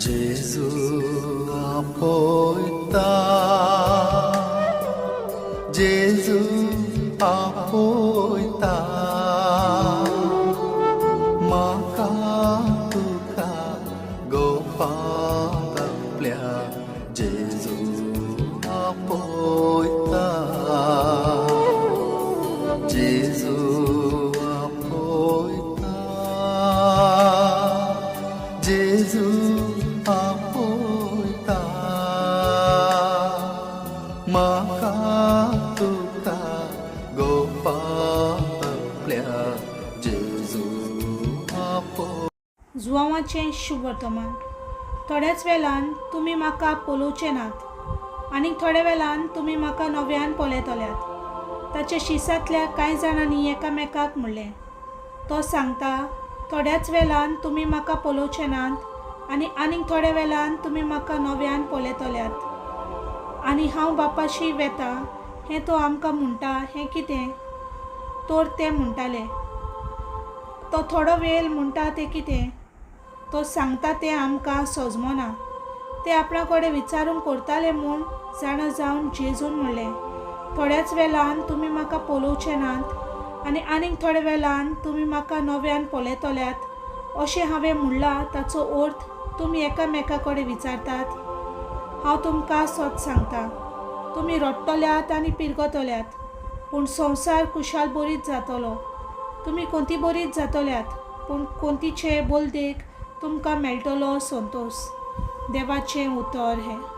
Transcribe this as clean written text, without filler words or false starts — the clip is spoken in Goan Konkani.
जेजू आपयता, जेजू आपयता, म्हाका तुका गोपांत आपल्या जेजू आपयता, जेजू आपयता, जेजू आपयता, म्हाका तुका गोपांत आपल्या जेजू आपयता. जुवांवाचें शुभवर्तमान. थोड्याच वेळान तुमी म्हाका पळोवचे नात आनीक थोड्या वेळान तुमी म्हाका नव्यान पळयतल्यात. ताच्या शिसांतल्या कांय जाणांनी एकामेकाक म्हणलें, तो सांगता, थोड्याच वेळान तुमी म्हाका पळोवचे नात आनी आनीक थोड्या वेळान तुमी म्हाका नव्यान पळयतल्यात आनी हांव बापाशी वेता हें तो आमकां म्हणटा हें कितें? तर ते म्हणटाले, तो थोडो वेळ म्हणटा तें कितें? तो सांगता तें आमकां सजमना. ते आपणा कडेन विचारूंक करताले म्हूण जाणा जावन जेजून म्हणलें, थोड्याच वेळान तुमी म्हाका पळोवचे नात आनी आनीक थोड्या वेळान तुमी म्हाका नव्यान पळयतल्यात अशें हांवें म्हणलां ताचो अर्थ तुमी एकामेका कडेन विचारतात? हांव तुमकां सत सांगता, तुमी रडटल्यात आनी पिरगतल्यात, पूण संवसार खुशाल बरीत जातलो. तुमी कोंती बरीत जातल्यात, पूण कोंतीचे बोलदेक तुमकां मेळटलो संतोश. देवाचें उतर हें.